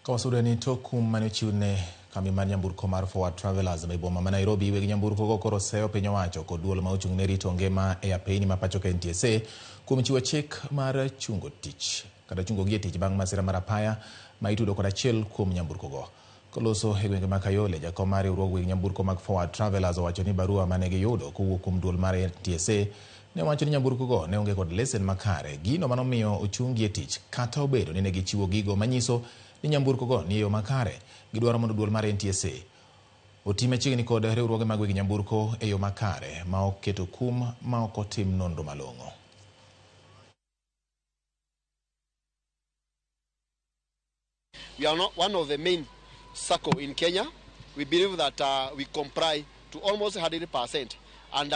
Kawasudo ni tok kum mane ochiwne kambi mar nyamburko mar Forward Travelers e boma ma Nairobi, weg nyamburko go koro seyo piny owacho kod duol ma ochung' ne rito ngima e apeyni ma pacho ka NTSA kuom chiwo chik mar chungo tich kata chungo gi e tich bang' masira mar apaya ma itudo kod achiel kuom nyamburko go. Koloso e gwenge ma Kayole, jakom mar riwruog weg nyamburko mag Forward Travelers owacho ni barua mane giyudo kowuok kuom duol mar NTSA ne wacho ni nyamburko go ne onge kod lesen makare, gino manomiyo ochung gi e tich kata obedo ni ne gichiwo gigo manyiso ni nyamburko go ni e yo makare. Gidwaro mondo duol mar NTSA oti machiegni kod riwruoge mag weg nyamburko e yo makare ma ok keto kum ma ok otim nonro malong'o. We are not one of the main SACCO in Kenya. We believe that we comply to almost 100% and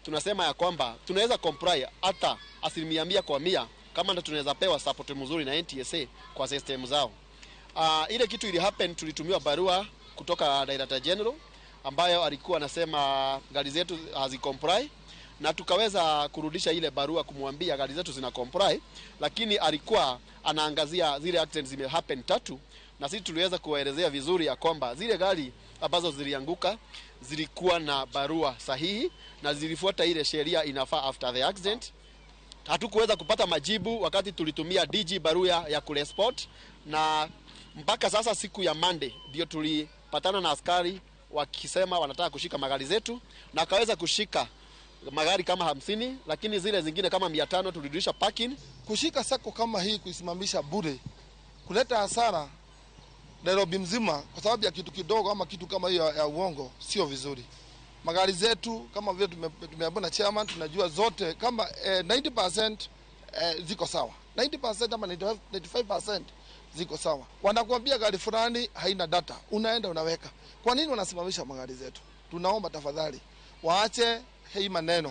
tunasema ya kwamba tunaweza comply hata 100% kama ndo tunaweza pewa support mzuri na NTSA kwa system zao. Ile kitu ili happen, tulitumiwa barua kutoka Director General ambayo alikuwa anasema gari zetu hazicomply, na tukaweza kurudisha ile barua kumwambia gari zetu zina comply, lakini alikuwa anaangazia zile accidents zime happen tatu, na sisi tuliweza kuwaelezea vizuri ya kwamba zile gari ambazo zilianguka zilikuwa na barua sahihi na zilifuata ile sheria inafaa after the accident. Hatukuweza kupata majibu wakati tulitumia DG barua ya kurespond, na mpaka sasa siku ya Monday ndio tulipatana na askari wakisema wanataka kushika magari zetu, na akaweza kushika magari kama 50, lakini zile zingine kama 500 tulirudisha parking. Kushika sako kama hii kuisimamisha bure, kuleta hasara Nairobi mzima kwa sababu ya kitu kidogo ama kitu kama hiyo ya uongo, sio vizuri. Magari zetu kama vile tumeambiwa na chairman, tunajua zote kama 90% ziko sawa, 90% ama 95% ziko sawa. Wanakuambia gari fulani haina data, unaenda unaweka. Kwa nini wanasimamisha magari zetu? Tunaomba tafadhali waache hii maneno.